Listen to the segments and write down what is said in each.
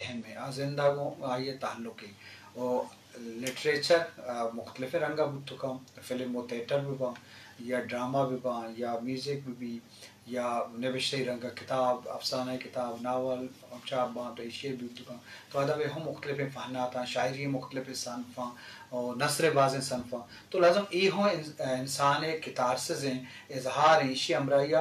اہم ایں۔ آ زند ءَ گوں آئی ءِ تعلق ایں۔ او لٹریچر، آ، مختلفیں رنگ ءَ بوت کنت، فلم و تھیٹر بہ باں، یا ڈرامہ بہ باں، یا میوزک بہ بی، یا نبشتہی رنگ ءَ کتاب، افسانہ کتاب، ناول چاپ باں، تو ایشی بوت کنت۔ تو ادب ءِ ہم مختلفیں فنات آں، شاعری ءِ مختلفیں صنف آں، او نثر ءِ بازیں صنف آں۔ تو لازم اے ہم انس-، انسان ءِ کتارسز ایں، اظہار ایں، ایشی ہمراہی ءَ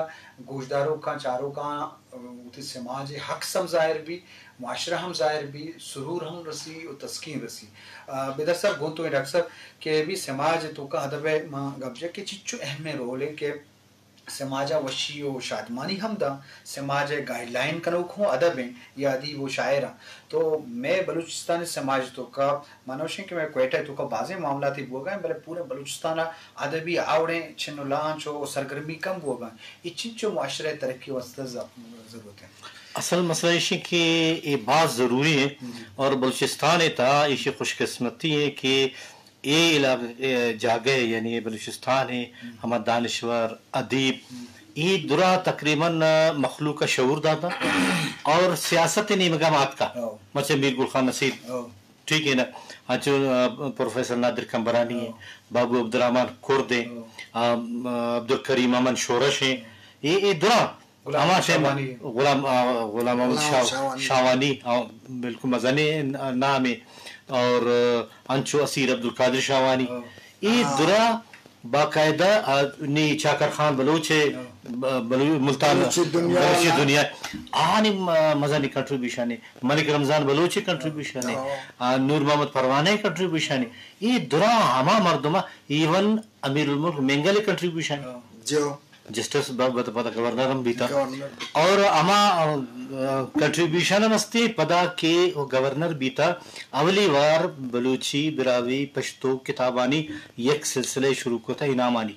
گوشداروکاں، چاروکاں وتی سماج ءِ عکس ہم ظاہر بی، معاشرہ ہم ظاہر بی، سرور ہم رسی و تسکین رسی۔ آ، بدر صاحب، گوں تو ایں ڈاکٹر صاحب کہ بی سماج ءِ توکا ادب ءِ ما گپ جت کہ چچو اہمیں رول ایں کہ سماج ءَ وشی و شادمانی ہم داں، سماج ءِ گائیڈ لائن کنوک ہوں ادب ایں یا ادیب و شاعر آں۔ تو مئے بلوچستان ءِ سماج ءِ توکا منوشیں کہ مئے کوئٹہ ءِ توکا بازیں معاملاتے بوگا ایں، بلے پورے بلوچستان ءَ ادبی آوڑیں چن و لانچ و سرگرمی کم بوگا ایں۔ اے چنچو معاشرہ ءِ ترقی ءِ واستہ ز-، ضرورت ایں؟ اصل مسئلہ ایشی کہ اے باز ضروری ایں، جی۔ اور بلوچستان ءِ تہا ایشی خوش قسمتی ایں کہ اے علاقہ، اے جاگہ، یعنی اے بلوچستان ءِ ہما دانشور، ادیب، اے درا تقریباً مخلوق ءَ شعور داتا اور سیاست ءِ نیمگا ہم آتکا۔ مرچی میر گل خان نصیر، ٹھیک ہے نا، انچو، آ، پروفیسر نادر کمبرانی ایں، بابو عبدالرحمن کرد ایں، آ، عبدالکریم امن شورش ایں، اے، اے درا غلام ہما ٹائم شاہوانی۔ غلام، آ، غلام احمد شاہ-، شاہوانی۔ شاہوانی، آ، بالکل مزنیں نام ایں۔ اور، آ، انچو اسیر عبدالقادر شاہوانی۔ اے درا باقاعدہ، آ، نی چاکر خان بلوچ ایں، ب-، بلو-، ملتان، بلوچی دنیا۔ بلوچی دنیا۔ آہانی م-، مزنیں کنٹریبیوشن ایں۔ ملک رمضان بلوچ ءِ کنٹریبیوشن ایں۔ آ، نور محمد پروانہ ءِ کنٹریبیوشن ایں۔ اے درا ہما مردم، ایون امیر الملک مینگل ءِ کنٹریبیوشن ایں۔ جسٹس ب-، ب-، پدا گورنر ہم بیتا۔ اور ہما، آ، کنٹریبیوشن ہم استی پدا کہ گورنر بیتا، اولی وار بلوچی، براہوئی، پشتو کتابانی یک سلسلہ شروع کتا انعامانی۔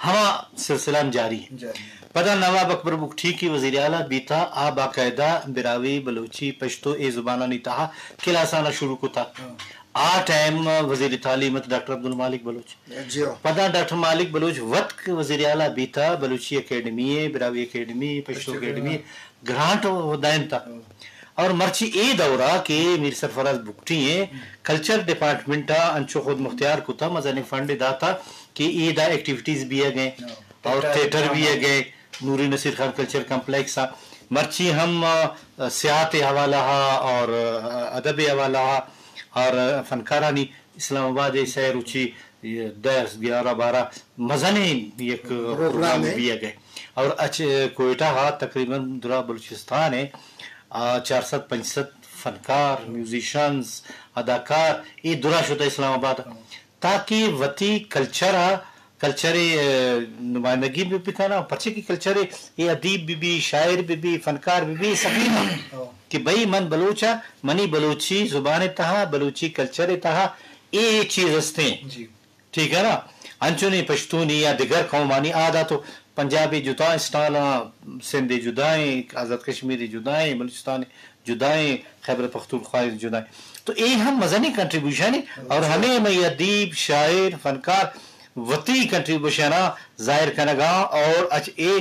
ہما سلسلہ ہم جاری ایں۔ پدا نواب اکبر بگٹی کہ وزیر اعلیٰ بیتا، آ باقاعدہ براہوئی، بلوچی، پشتو اے زبانانی تہا کلاسانا شروع کتا۔ آ ٹائم وزیر تعلیم ات ڈاکٹر عبدالمالک بلوچ۔ پدا ڈاکٹر مالک بلوچ وت کہ وزیر اعلیٰ بیتا، بلوچی اکیڈمی ءِ، براہوئی اکیڈمی، پشتو اکیڈمی گرانٹ و دائم تا۔ اور مرچی اے دورا کہ میر سرفراز بگٹی ایں، کلچر ڈپارٹمنٹ ءَ انچو خود مختار کتا، مزنیں فنڈ داتا کہ اے دا ایکٹیویٹیز بیگ ایں اور تھیٹر بیگ ایں، نوری نصیر خان کلچر کمپلیکس ءَ۔ مرچی ہم، آ، سیاحت ءِ حوالہ ءَ اور، آ، ادب ءِ حوالہ ءَ اور فنکارانی اسلام آباد ءَ سہ روچی دس، گیارہ، بارہ مزنیں یک پروگرام بیگ ایں۔ اور اچ کوئٹہ ءَ تقریباً درا بلوچستان ءِ، آ، چار سد پنچ سد فنکار، میوزیشنز، اداکار، اے درا شتہ اسلام آباد ءَ، تاکہ وتی کلچر ءَ، کلچر ءِ، آ، نمائندگی بہ بکناں، پرچے کہ کلچر ءِ اے ادیب بہ بی، شاعر بہ بی، فنکار بہ بی، اے سفیر ایں کہ بھئی من بلوچ آں، منی بلوچی زبان ءِ تہا، بلوچی کلچر ءِ تہا اے چیز ہستیں۔ ٹھیک ہے نا؟ انچو نی پشتونی یا دگر قومانی آ دا تو پنجاب ءِ جتا اسٹال آں، سندھ ءِ جدا ایں، آزاد کشمیر ءِ جدا ایں، بلوچستان ءِ جدا ایں، خیبر پختونخوا ءِ جدا ایں۔ تو اے ہم مزنیں کنٹریبیوشن ایں اور ہمے مئے ادیب، شاعر، فنکار وتی کنٹریبیوشن ءَ ظاہر کنگا اور اچ اے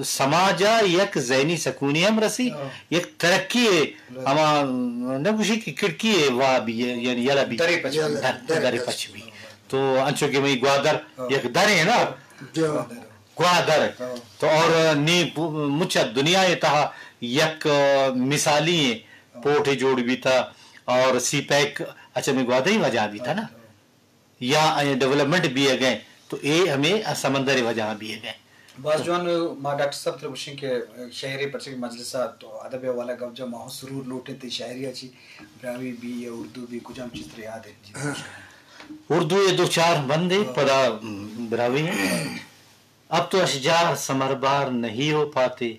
سماج ءَ یک ذہنی سکونے ہم رسی، یک ترقی ءِ ہما نہ گوشی کہ کھڑکی ءِ وا بی، یعنی یلہ بی، درے پچ بی۔ در، درے پچ بی۔ تو انچو کہ مئی گوادر یک درے نا، گوادر۔ تو اور نی مچ ءَ دنیا ءِ تہا یک مثالی پورٹ جوڑ بیتا اور سی پیک اچھا مئی گوادر ءِ وجہ بیتا نا۔ یا اے ڈیولپمنٹ بیگ ایں تو اے ہمے سمندر ءِ وجہ بیگ ایں۔ باز جوان، ما ڈاکٹر صاحب ترا گوشیں کہ شعر ءِ پرچہ کہ مجلس ءَ تو ادب ءِ حوالہ گپ جا، ما ہوں سرور لوٹیں تئی شاعری ءَ چی، براہوئی بی یا اردو بی، کجام چیز ترا یاد ایں؟ جی۔ اردو ءِ دو چار بندے، پدا براہوئی ایں۔ اب تو اشجار ثمربار نہیں ہو پاتے،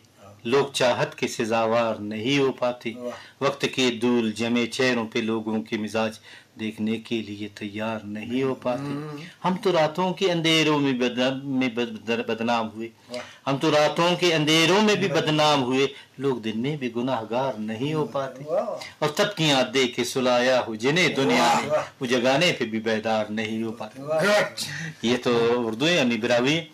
لوگ چاہت کے سزاوار نہیں ہو پاتے۔ وقت کے دھول جمے چہروں پہ لوگوں کے مزاج دیکھنے کے لیے تیار نہیں ہو پاتے۔ ہم تو راتوں کے اندھیروں میں بدن-، میں بد-، بدنام ہوئے۔ ہم تو راتوں کے اندھیروں میں بھی بدنام ہوئے، لوگ دن میں بھی گناہگار نہیں ہو پاتے۔ اور تب کی یاد دے کے سلایا ہو جنہیں دنیا نے، وہ جگانے پہ بھی بیدار نہیں ہو پاتے۔ یہ تو اردو ایں، یعنی براہوئی ایں۔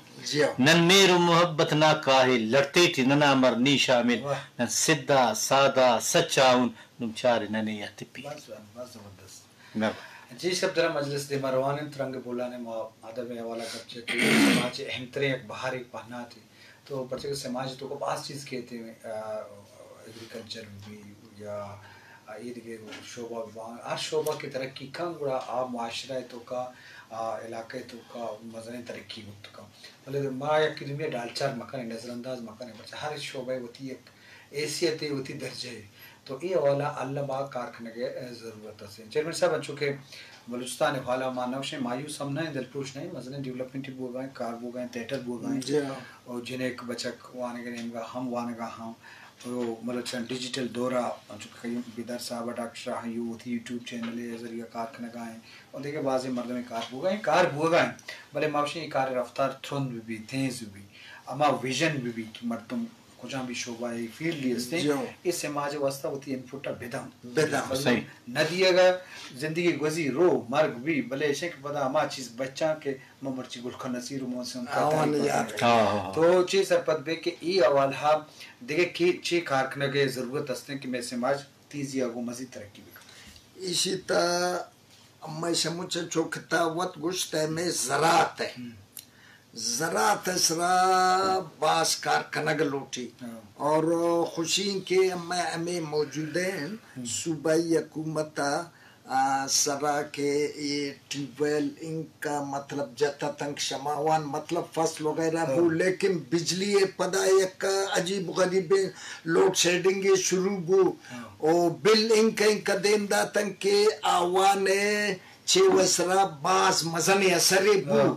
نن مہر و محبت نا کاہل، لڑتے ٹی ننا مر نی شامل۔ نن سدھا، سادہ، سچا ان، نوں چارے ننے یا تپی۔ بس، بس زبردست۔ مہربانی۔ جی، شپ درا مجلس دیما روان انت، رنگ بولان ما ادب ءِ حوالہ گپ جت، سماج ءِ اہم تریں یک بہارے پہناتے۔ تو پرچہ کہ سماج تو کو باز چیز کہتے ہیں، آ، ایگریکلچر بھی یا اے دگہ شعبہ باں، ہر شعبہ کہ ترقی کن گڑا آ معاشرہ ءِ توکا، آ علاقہ ءِ توکا مزنیں ترقی بوت کن۔ بلے ما یکے دومی ءَ ڈالچار مکنیں، نظر انداز مکنیں، پرچہ ہر شعبہ ءِ وتی یک حیثیت ءِ، وتی درجہ ءِ۔ تو اے حوالہ ءَ الم ءَ کار کنگ ءِ ضرورت است۔ چیئرمین صاحب، انچو کہ بلوچستان ءِ حوالہ ءَ ما نہ گوشیں، مایوس ہم نہ ایں، دلپروش نہ ایں، مزنیں ڈیولپمنٹ بوگا ایں، کار بوگا ایں، تھیٹر بوگا ایں۔ جی ہاں۔ اور جنک بچک وانگ ءِ نیمگا ہم وانگا ہاں۔ او مطلب چہ ڈیجیٹل دور ءَ، انچو کہ بیدار صاحب ءَ، ڈاکٹر شاہ یو وتی یوٹیوب چینل ءِ ذریعہ کار کنگا ایں، اور دگہ بازیں مردمے کار بوگا ایں، کار بوگا ایں، بلے ما گوشیں اے کار ءِ رفتار ترند بہ بی، تیز بہ بی، ہما ویژن بہ بی کہ مردم کجام بھی شعبہ ءِ فیلڈ ءَ استیں، جی۔ اے سماج ءِ واسطہ وتی انپٹ ءَ بداں۔ بداں۔ صحیح۔ نہ دیگا زندگی گوزی رو مرگ بی، بلے ایشیں کہ پدا ہما چیز بچاں کہ ما مرچی گل خان نصیر و محسن آوان تاریخ یاد۔ ہاں، ہاں، ہاں۔ تو چے سرپد بے کہ اے حوالہ ءَ دگہ کے چے کار کنگ ءِ ضرورت است کہ مئے سماج تیزی ءَ گوں مزید ترقی بکن؟ ایشی تا مئے شموچ چو کہ تا وت گوشت ءَ مئے زراعت ءِ۔ ہم۔ زراعت ءِ سرا باز کار کنگ لوٹی۔ ہاں۔ اور خوشی کہ مئے ہمے موجود ہیں ہم۔ صوبائی حکومت ءِ آ، سرا کہ اے ٹیوب ویل انکا مطلب جتا تنک شماوان مطلب فصل وغیرہ بو، ہاں۔ لیکن بجلی ءِ پدا یک عجیب غریب لوڈ شیڈنگ شروع بو۔ ہاں۔ او بل انکا انکا دیم داتن کہ آوان چے و سرا باز مزن اثر بو۔ ہاں۔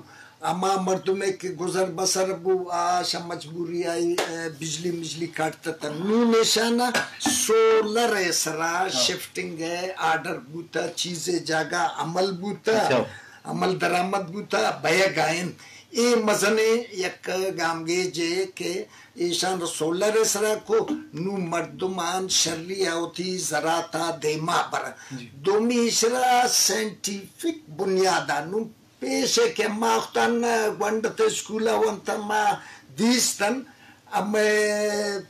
ہما مردمے کہ گزر بسر بو، آ شہ مجبوری آئی، اے، بجلی مجلی کاٹتہ تہ۔ نوں ایشانا سولر ءِ سرا ہاں۔ شفٹنگ ءِ آرڈر بوتہ، چیزے جاگہ عمل بوتہ، اچھا۔ عمل درآمد بوتہ، بئیگا انت۔ اے مزنیں یک گامگیجے کہ ایشان سولر ءِ سرا کو، نوں مردمان شری ءَ وتی زراعت ءَ دیما برن۔ جی۔ دومی ایشرا سائنٹیفک بنیادا نوں پیش ءَ کہ ما وختان گونڈ ات اسکول ءَ ونت ما دیستن، ہمے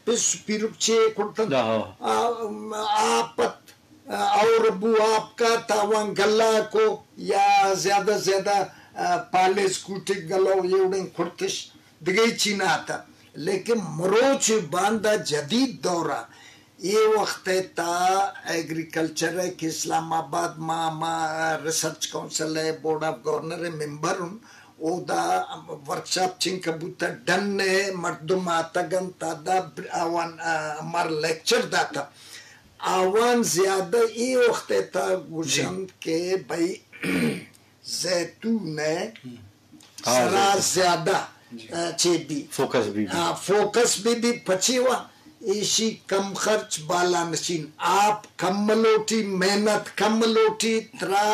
پس پیرک چے کرتن۔ ہاں، ہاں۔ آ، آپ ات، اور بو آپ کا تا وان گلا کو یا زیادہ زیادہ، آ، پالیس کوٹک گلو یہ اڑیں کرتش دگہ چی نہ آتا۔ لیکن مروچ باندا جدید دورا اے وخت ءِ تا ایگریکلچر ءِ کہ اسلام آباد ما، ما ریسرچ کونسل ءِ بورڈ آف گورنر ءِ ممبر اوں، اودا ورکشاپ چنکہ بوتہ، ڈن ءِ مردم آتگ انت، ادا بر-، آوان، آ، مار لیکچر داتہ۔ آوان زیادہ اے وخت ءِ تا گوشنت کہ بھئی زیتون ءِ ہاں، سرا زیتون۔ زیادہ، جی۔ آ، چے بی۔ فوکس بی بی۔ آ، فوکس بی بی پچی وا، ایشی کم خرچ بالا نشین، آپ کم لوٹی، محنت کم لوٹی، ترا،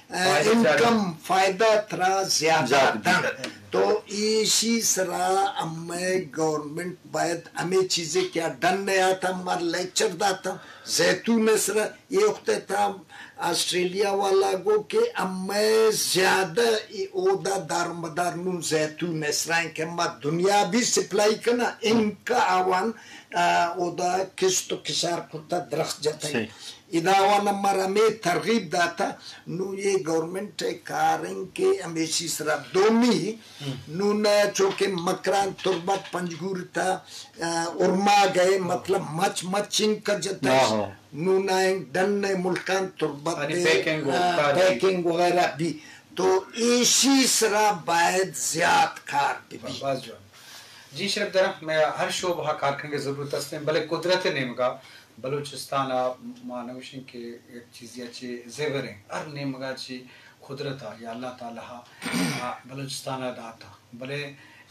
آ، فائدہ زیادہ۔ انکم، فائدہ ترا زیادہ زیادہ دن۔ دن۔ تو ایشی سرا ہمے گورنمنٹ باید ہمے چیزے کہ ڈن ءِ آتا مار لیکچر داتا، زیتون ءِ سرا اے وخت ءِ تا آسٹریلیا والا گو کہ امئے زیادہ اے اودا دارمدار نوں زیتون ءِ سرا ایں کہ ما دنیا بھی سپلائی کنا، انکا آوان، آ، اودا کشت و کشار کرتا، درخت جتگ۔ صحیح۔ ادا آوان مر ہمے ترغیب داتا، نوں اے گورنمنٹ ءِ کار ایں کہ ہمیشی سرا دومی، نوں نہ چونکہ مکران تربت پنجگور تا، آ، ارماگ ءِ مطلب مچ مچ انکا جتگ۔ ہاں، ہاں۔ نوں نہ انگ ڈن ءِ ملکان تربت یعنی ءِ، پیکنگ و آ، کاری۔ پیکنگ وغیرہ بی۔ تو ایشی سرا باید زیات کار بہ بی۔ باز جوان۔ جی شرف درم، مئے ہر شعبہ ءَ کار کنگ ءِ ضرورت است ایں، بلے قدرت ءِ نیمگا بلوچستان ءَ ما نہ گوشیں کہ یک چیزے ءَ چہ زیور ایں، ہر نیمگا چہ قدرت ءَ یا اللہ تعالی ءَ بلوچستان ءَ داتہ۔ بلے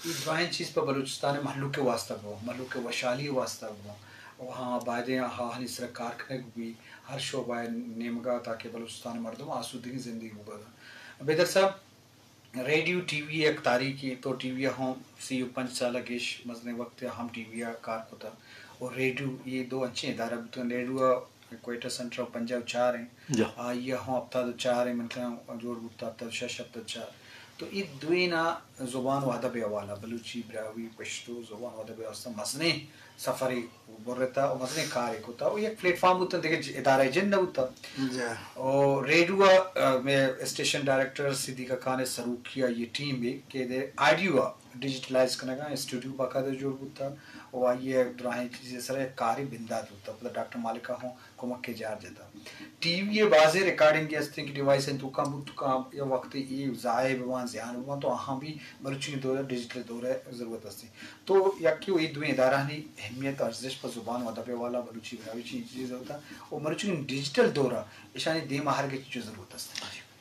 اے درائیں چیز پہ بلوچستان ءِ مہلوک ءِ واستہ بہ، مہلوک ءِ وشحالی ءِ واستہ بہ، و ہاں بایدیں آہانی سرا کار کنگ بہ بی ہر شعبہ ءِ نیمگا، تاکہ بلوچستان ءِ مردم آسودگیں زندگی بہ بہ۔ بیدر صاحب، ریڈیو ٹی وی یک تاریخے، تو ٹی وی ءَ ہوں سی و پنچ سال ءَ گیش مزنیں وقت ءَ ہم ٹی وی ءَ کار کتہ، اور ریڈیو اے دو انچیں ادارہ بوتگ، ریڈیو ءَ کوئٹہ سینٹر ءَ پنجاہ و چار ایں، جا۔ آئی ءَ ہوں ہپتاد و چار ایں، من کناں جوڑ بوتہ ہپتاد و شش، ہپتاد و چار۔ تو اے دوئیناں زبان و ادب ءِ حوالہ، بلوچی، براہوئی، پشتو، زبان و ادب ءِ واستہ مزنیں سفرے برتہ و مزنیں کارے کتہ و یک پلیٹ فارم بوتن، دگہ ج-، ادارہ جند نہ بوتہ۔ جی۔ و ریڈیو ءَ، آ، مئے اسٹیشن ڈائریکٹر صدیقہ خان ءِ سروکی ءَ یہ ٹیم بی کہ دے آڈیو ءَ ڈیجیٹلائز کنگا اسٹوڈیو باقاعدہ جوڑ بوتہ و آئی ءِ دراہیں چیزے سرا یک کارے بندات بوتہ۔ پدا ڈاکٹر مالکہ ہوں کمک ءِ جار جتہ۔ ٹی وی ءِ بازیں ریکارڈنگ استیں کہ ڈیوائس انت توکاں بوت، توکاں یا وقت اے ضائع بوان، زیان بوان، تو آہاں بھی مروچی دور ءَ، ڈیجیٹل دور ءَ ضرورت استیں۔ تو یکی و اے دوئیں ادارہانی اہمیت، ارزش پہ زبان و ادب ءِ حوالہ، بلوچی براہوئی چی چیز ہوتا و مروچی ڈیجیٹل دور ءَ اشانی دیم ءَ ہر گچ چو ضرورت است؟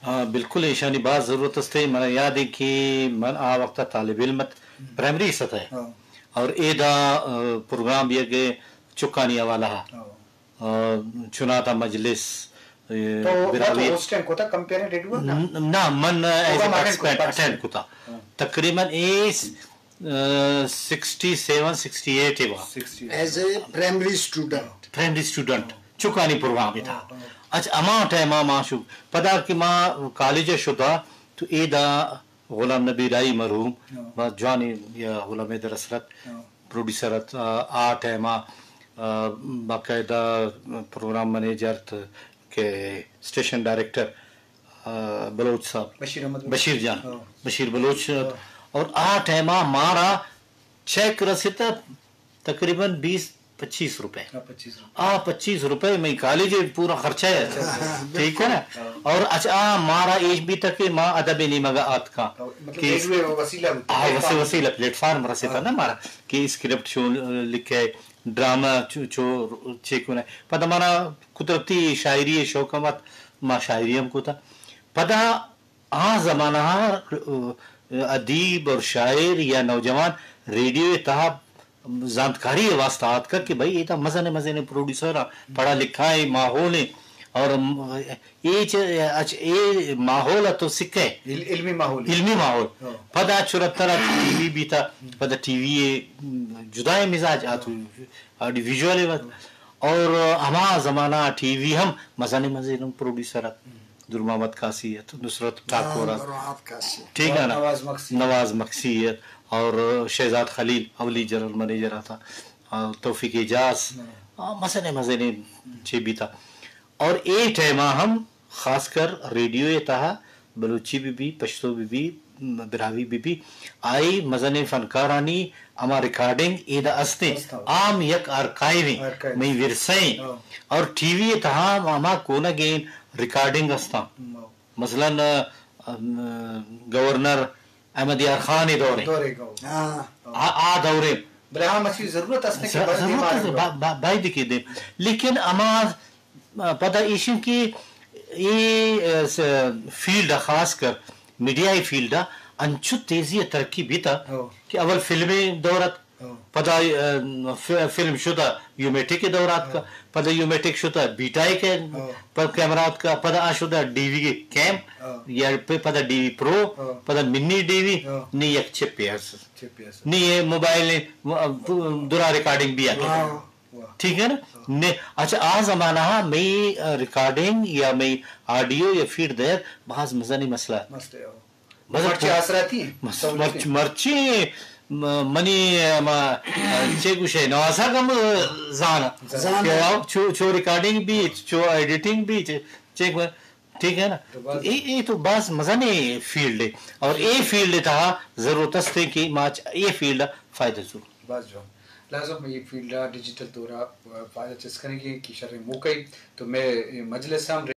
ہاں، بالکل ایشانی باز ضرورت است۔ من یاد ہے کہ من آ وقت طالب علم ات، پرائمری سطح ہے۔ ہاں۔ اور ایدا، آ، پروگرام بھی اگے چکانی حوالہ ہے۔ ہاں۔ آ، چناتا مجلس، اے، تو، تو براہوئی۔ اس ٹائم کوتا کمپیئر ریڈیو نا؟ ن-، نہ، من ایز اے پارٹیسپینٹ اٹینڈ کوتا۔ ہاں۔ تقریباً اے، آ، سکسٹی سیون، سکسٹی ایٹ ءَ۔ سکسٹی ایٹ۔ ایز اے پرائمری اسٹوڈنٹ۔ پرائمری اسٹوڈنٹ۔ چکانی پروگرام ءَ تھا۔ ہاں، ہاں۔ اچھا، اما ٹائم ما شو، پدا کہ ما کالج ءَ شدا، تو ایدا غلام نبی راہی مرحوم، ہاں۔ باز جوانی یا غلام حیدر حسرت، ہاں۔ پروڈیوسر ات، آ، آ ٹائم ءَ، آ، باقاعدہ پروگرام منیجر ات کہ اسٹیشن ڈائریکٹر، آ، بلوچ صاحب۔ بشیر احمد بلوچ۔ بشیر جان، ہاں۔ بشیر بلوچ ات۔ ہاں۔ اور آ ٹائم ءَ مارا چیک رسیتا تقریباً بیس پچیس روپے۔ ہاں، پچیس روپے۔ آ پچیس روپے میں کالج پورا خرچہ ہے۔ اچھا، اچھا۔ ٹھیک ہے نا؟ ہاں۔ اور اچھا، آ مارا ایش بھی تک کہ ما ادب نیمگا آتکا۔ ہاں، مطلب کہ اس ریڈیو وسیلہ ہوتا ہے، ہاں، وسیلہ، پلیٹ فارم۔ وسیلہ وسیلہ ہاں۔ نا مارا کہ اسکرپٹ چو لکھے، ڈرامہ چو، چو چیک ہونا۔ پدا مارا قدرتی شاعری شوق ہم ات، ما شاعری ہم کوتا۔ پدا آ زمانہ ءَ ادیب اور شاعر یا نوجوان ریڈیو ءِ تہا زانتکاری ءِ واسطہ آتکگ کہ بھئی، اے تہ مزن مزن پروڈیوسر آں، پڑھا لکھا ایں، ماحول ایں، اور اے چ-، اچ-، اے ماحول ءَ تو سکے۔ عل-، علمی ماحول۔ علمی ماحول۔ ہاں۔ پدا چرتر ءَ ٹی وی بیتا، پدا ٹی وی ءِ جدائیں مزاج آتو، آڈیو ویژول ءِ وقت۔ اور ہما زمانہ ٹی وی ہم مزن مزن پروڈیوسر ات۔ نور محمد قاصی ات، نصرت ٹاکور ات۔ نور محمد قاصی۔ ٹھیک ہے نا؟ نواز مکسی۔ نواز مکسی ات اور شہزاد خلیل اولی جنرل منیجر آتا، اور توفیق اعجاز۔ ہاں۔ آ، مزنے مزنے چے بیتا۔ اور اے ٹائم ہم خاص کر ریڈیو ءِ تہا بلوچی بہ بی، پشتو بہ بی، براہوئی بہ بی، آئی مزنیں فنکارانی ہما ریکارڈنگ ایدا استیں۔ است۔ عام یک آرکائیو ایں، آرکائیو۔ مئی ورثہ ایں۔ ہاں۔ اور ٹی وی ءِ تہا ہما کونگیں ریکارڈنگ استاں۔ ہاں۔ مثلاً، ام، گورنر احمد یار خان ءِ دور ایں۔ دور ایں، گو۔ ہاں۔ آ، آ دور ایں۔ بلے ہاں، مچی ضرورت است کہ ضرورت است، با-، با-، باید کہ دیم۔ لیکن ہما پدا ایشیں کہ اے، س-، فیلڈ ءَ، خاص کر میڈیا ءِ فیلڈ ءَ انچو تیزی ءَ ترقی بیتا ہو۔ کہ اول فلمیں دور ات، ہو۔ پدا، ف-، فلم شتا یومیٹک ءِ دور آتکا، ہو۔ پدا یومیٹک شتا بیٹائیک ءِ، ہو۔ پدا کیمرہ آتکا، پدا آ شتا ڈی وی کیم، ہو۔ یا پ-، پدا ڈی وی پرو، ہو۔ پدا منی ڈی وی، ہو۔ نی یک چپے ہست۔ چپے ہست۔ نی اے موبائل ءَ، درا ریکارڈنگ بیت۔ ہو۔ واہ۔ ٹھیک ہے نا؟ ہاں۔ نے، اچھا، آ زمانہ ءَ مئی، آ، ریکارڈنگ یا مئی آڈیو یا فیڈ دیگ باز مزنیں مسئلہ۔ مسئلہ، ہاں۔ بس مرچی آسراتی؟ مس-، سہولتی؟ مرچ-، مرچی، م-، منی، آ، ما، آ، چے گوشے، نواسا کم زانا۔ زانا۔ کہ آؤ، چو، چو ریکارڈنگ بھی، چو ایڈیٹنگ بھی، چے، چے گو-، ٹھیک ہے نا؟ تو باز تو اے، اے تو باز مزنیں فیلڈ ہے۔ اور اے فیلڈ تہا ضرورت است کہ ما چ-، اے فیلڈ فائدہ ضرور۔ باز جوان۔ لازم اے فیلڈ ءَ ڈیجیٹل دور ءَ فائدہ چست کنگی کہ شریں موقع ءَ۔ تو مئے مجلس ہم